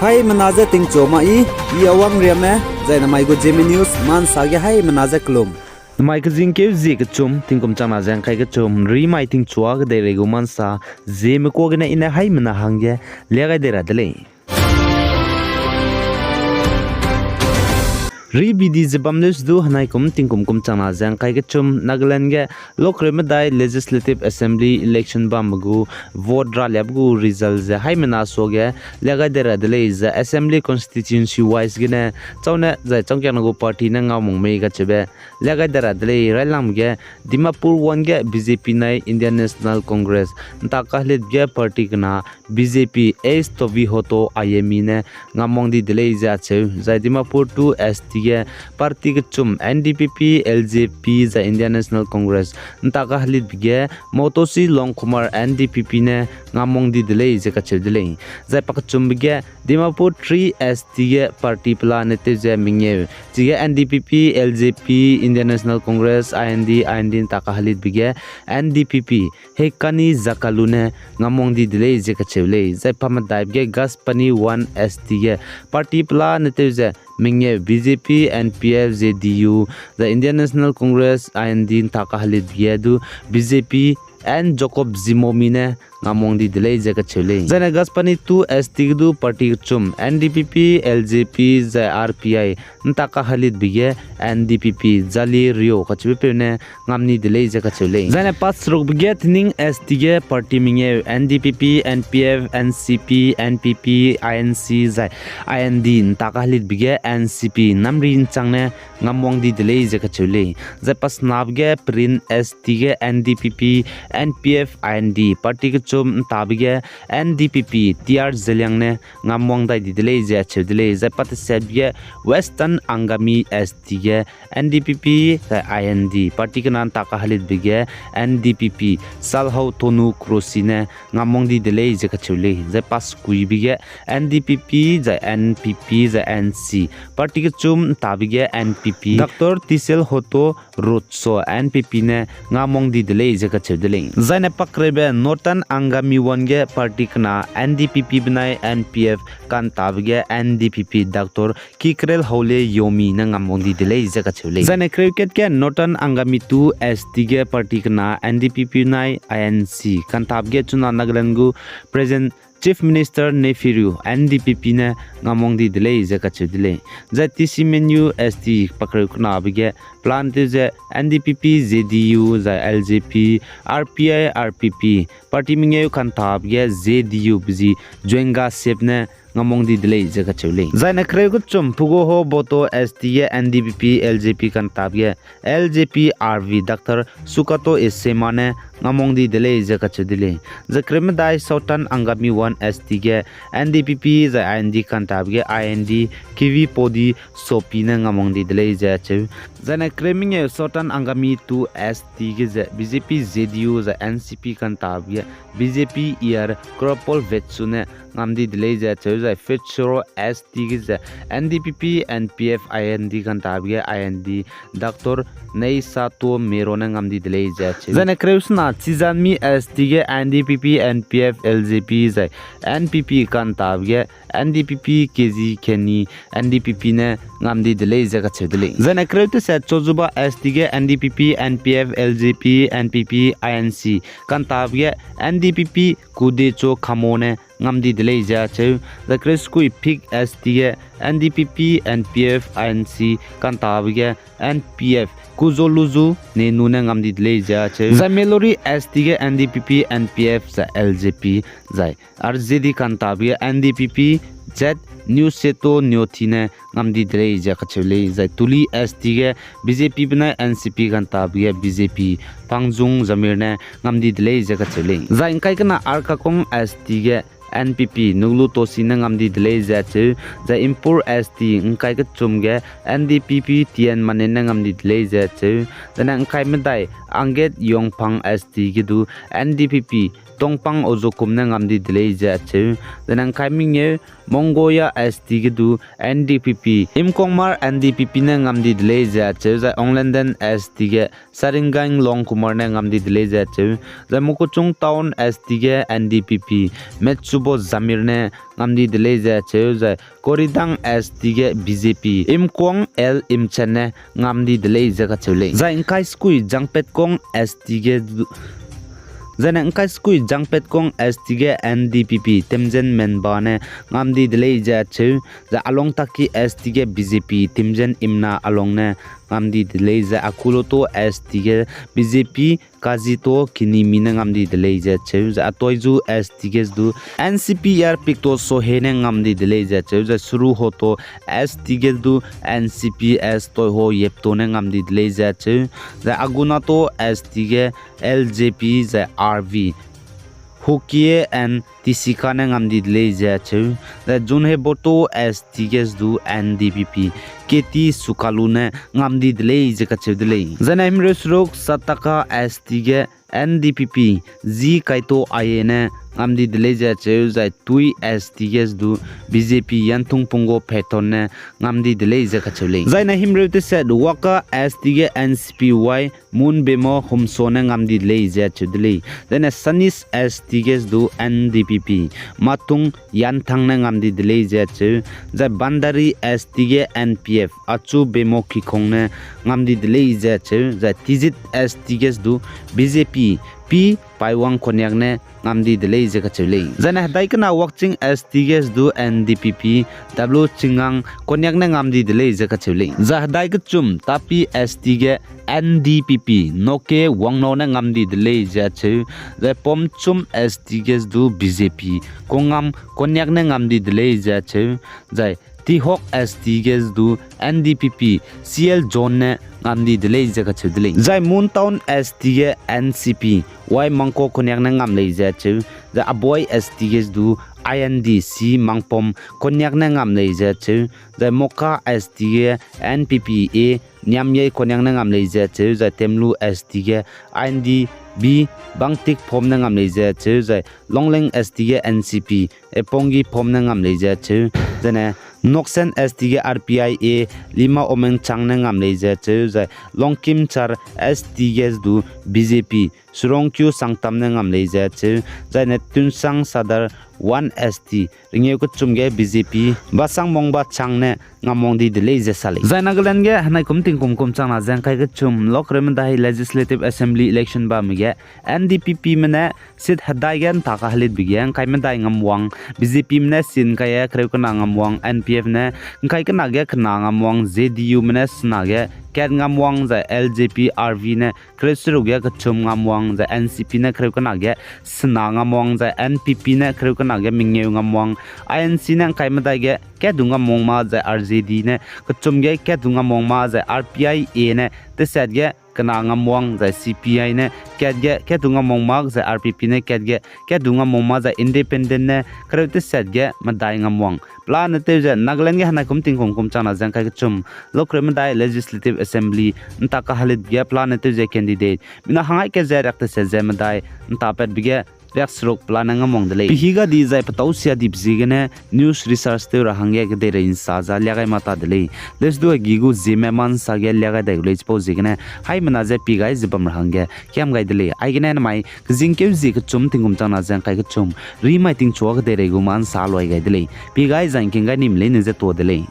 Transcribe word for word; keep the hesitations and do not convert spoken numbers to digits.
Haimena je tingchu ma i, i Awang Riame, zai namai gu Zeme News, mansa ge haimena je kelum. Namai kezingkeu zie kechum, tingkum changna ze ngkai kechum, rimai tingchua kedeirei gu mansa, Zeme kua gene i ne haimena hangge, lia gai dei ra de lei. Ri bidi ze bam news du henai kum tingkum kum changna ze ngkai kechum, Nagaland ge lokreu medai Legislative Assembly election bambe gu vote raliabe gu result ze haimena suage lia gai dei ra de lei, ze Assembly constituency wise gene chaune zai changkiangna gu party ne ngau mung mei kacheube lia gai dei ra de lei. Railangbe ge Dimapur one ge B J P nai Indian National Congress nta kahelitbe ge party kena B J P S Tovi Hoto I M E ne ngamwang di de lei ze acheu, zai Dimapur two S T ge party kechum N D P P, L J P zai Indian National Congress nta kahelitbe ge Motooshi Longkumar N D P P ne ngamwang di de lei ze kacheu de lei. Zai pakechumbe ge Dimapur three S T ge party pelane tew ze mengeu, chige N D P P, L J P, Indian National Congress, I N D, I N D nta kahelitbe ge N D P P, Hekani Zakalu ne ngamwang di de lei ze kacheu lei. Zai pamedaibe ge Ghaspani one S T ge party pelane tew ze mengeu B J P, N P F, J D U, zai Indian National Congress, I N D nta kahelitbe ge du B J P N Jacob Zimomi ne ngamwang di de lei ze kacheu lei. Zaine Ghaspani two S T ge du party kechum N D P P, L J P zai R P I nta kahelitbe ge N D P P Zali Rio kacheube peu ne ngam ni de lei ze kacheu lei. Zaine paserukbe ge Tening S T ge party mengeu N D P P, N P F, N C P, N P P, I N C zai I N D nta kahelitbe ge N C P namri nchang ne ngamwang di de lei ze kacheu lei. Zai pasenabe ge Perin S T ge N D P P, N P F, I N D party kechum ntabe ge N D P P T R Zeliang ne ngamwang dai di de lei ze acheu de lei. Zai patesetbe ge Western Angami S T ge N D P P zai I N D party kena nta kahelitbe ge N D P P Salhau Tonu Krosi ne ngamwang di de lei ze kacheu lei. Zai pasekuibe ge N D P P zai N P P zai N C party kechum ntabe ge N P P Doctor Tisel Hoto Rutso N P P ne ngamwang di de lei ze kacheu de lei. Zaine pakreube Northern Angami one ge party kena N D P P benai N P F kantabe ge N D P P Doctor Kikrel Haule Yomi ne ngamwang di de lei ze kacheu lei. Zaine kreukat ge Northern Angami two S T ge party kena N D P P benai I N C kantabe ge chuna Nagaland gu present Chief Minister Neiphiu Rio N D P P ne ngamwang di de lei ze kacheu de lei. Zai T C Menyu S T pakreu kenabe ge plan tew ze N D P P, J D U zai L J P, R P I, R P P party mengeu kantabe ge J D U be zi Juenga Sep ne ngamwang di de lei ze kacheu lei. Zaine kreu kechum Phugoho Boto S T ge N D P P, L J P kantabe ge L J P R V Doctor Sukato Esema ne ngamwang di de lei ze kacheu de lei. Zai kreu medai Southern Angami one S T ge N D P P zai I N D kantabe ge I N D Kivi Podi Sopi ne ngamwang di de lei ze acheu. Zaine kreu mengeu Southern Angami two S T ge ze B J P, J D U zai N C P kantabe ge B J P E R Kropol Vetsu ne ngam di de lei ze acheu, zai Futsero S T ge ze N D P P, N P F, I N D kantabe ge I N D Doctor Neisato Mero ne ngam di de lei ze acheu. Zaine kreu sena Chizanmi S T ge N D P P, N P F, L J P zai N P P kantabe ge N D P P K Z Kenny N D P P ne ngam di de lei ze kacheu de lei. Zaine kreu teset Chozuba S T ge N D P P, N P F, L J P, N P P, I N C kantabe ge N D P P Kudecho Khamo ne ngam di de lei ze acheu. Zai kreu sekui Phik S T ge N D P P, N P F, I N C kantabe ge N P F Kuzoluzu Nenu ne ngam di de lei ze acheu. Zai Melori S T ge N D P P, N P F zai L J P zai R J D kantabe ge N D P P Z Niuseto Niothi ne ngam di de lei ze kacheu lei. Zai Tuli S T ge B J P benai N C P kantabe ge B J P Pangzung Zamir ne ngam di de lei ze kacheu lei. Zai ngkai kena Arkakong S T ge N P P Nuglu Tosi ne ngam di de lei ze acheu. Zai Impur S T ngkai kechum ge N D P P T N Mane ne ngam di de lei ze acheu. Zaine ngkai medai Anget Yongphang S T ge du N D P P Tongpang Ozokum ne ngam di de lei ze acheu. Zai ne ngkai mengeu Mongoya S T ge du N D P P, Imkongmar N D P P ne ngam di de lei ze acheu, zai Onglenden S T ge Saringgang Longkumar ne ngam di de lei ze acheu, zai Mokokchung Town S T ge N D P P, Metsubo Zamir ne ngam di de lei ze acheu, zai Koridang S T ge B J P, Imkuang L Imchen ne ngam di de lei ze kacheu lei. Zai ngkai sekui Jangpetkong S T ge du, zai ne ngkai sekui Jangpetkong S T ge N D P P, Temjen Menba ne ngam di de lei ze acheu, zai Alongtaki S T ge B J P, Temjen Imna Along ne ngam di de lei, zai Akuloto S T ge B J P, Kazito Kinimi ne ngam di de lei ze acheu, zai Atoizu S T ge du N C P R Pikto Sohe ne ngam di de lei ze acheu, zai Suruhoto S T ge du N C P S Toiho Yepto ne ngam di de lei ze acheu, zai Agunato S T ge L J P zai R V, Hukie and Tisika ne ngam di de lei ze acheu, zai Junheboto S T ge du N D P P, K T Sukalu ne ngam di de lei ze kacheu de lei. Zai ne himreu seruk Sataka S T ge N D P P, Zi Kaito Aye ne ngam di de lei ze acheu, zai Tui S T ge du B J P, Yantung Pungo Pheton ne ngam di de lei ze kacheu lei. Zai ne himreu teset Waka S T ge N C P Y, Moon Bemo Humso ne ngam di de lei ze acheu de lei. Zai ne Sanis S T ge du N D P P, Matung Yanthang ne ngam di de lei ze acheu. Zai Bandari S T ge N P F, Achu Bemo Kikhong ne ngam di de lei ze acheu. Zai Tizit S T ge du B J P, P Paiwang Konyak ne ngam di de lei ze kacheu lei. Zai ne hedai kena Wakching S T ge du N D P P, W Chingang Konyak ne ngam di de lei ze kacheu lei. Zai hedai kechum Tapi S T ge N D P P, Noke Wangno ne ngam di de lei ze acheu. Zai Pomchum S T ge du B J P, Kongam Konyak ne ngam di de lei ze acheu. Zai Tihok S T ge du N D P P, C L John ne ngam di de lei ze kacheu de lei. Zai Moon Town S T ge N C P, Y Mangko Konyak ne ngam lei ze acheu. Zai Aboi S T ge du I N D C Mangpom Konyak ne ngam lei ze acheu. Zai Moka S T ge N P P A, Niamyei Konyak ne ngam lei ze acheu. Zai Temlu S T ge I N D B Bangtik Phom ne ngam lei ze acheu. Zai Longleng S T ge N C P, Epongi Phom ne ngam lei ze acheu. Zai ne Noksen S T ge R P I A, Lima Omengchang ne ngam lei ze acheu. Zai Longkimchar S T ge du B J P, Surongkyu Sangtam ne ngam lei ze acheu. Zai ne Tuensang Sadar one S T, ringeu kechum ge B J P, Basang Mongba Chang ne ngam wang di de lei ze sa lei. Zai Nagaland ge henai kum tingkum kum changna ze ngkai kechum lokreu medai Legislative Assembly election bamme ge N D P P me ne seat hedai ge nta kahelitbe ge ngkai medai ngam wang, B J P me ne seat ngkai ge kereu kena ngam wang, N P F ne ngkai kena ge kena ngam wang, J D U me ne sena ge kat ngam wang, zai L J P R V ne kereu seruk ge kechum ngam wang, zai N C P ne kereu kena ge sena ngam wang, zai N P P ne kereu kena ge mengeu ngam wang, I N C ne ngkai medai ge kat du ngam wang ma, zai R J D ne kechum ge kat du ngam wang ma, zai R P I A ne teset ge kena ngam wang, zai C P I ne kat ge kat du ngam wang mak, zai R P P ne kat ge kat du ngam wang ma, zai Independent ne kereu teset ge medai ngam wang. Pelane tew ze Nagaland ge henai kum tingkum kum changna ze ngkai kechum lokreu medai Legislative Assembly nta kahelitbe ge pelane tew ze candidate mina hangai ke ze riak teset ze medai nta patbe ge riak seruk pelane ngam wang de lei. Pehî ga di zai petâu sia dibe ziegene news research tew ra hangge kedeirei nsa za lia gai mâ ta de lei. Leusdu hegi gu ziemme mâ nsa ge lia gai dai gu lei, chipau ziegene haimena ze pie gai ze bam ra hangge kiam gai de lei. Aigene namai kezingkeu zie kechum tingkum changna ze ngkai kechum rimai tingchua kedeirei gu mâ nsa luai gai de lei. Pie gai zai ngking gai nime leine ze tuâ de lei.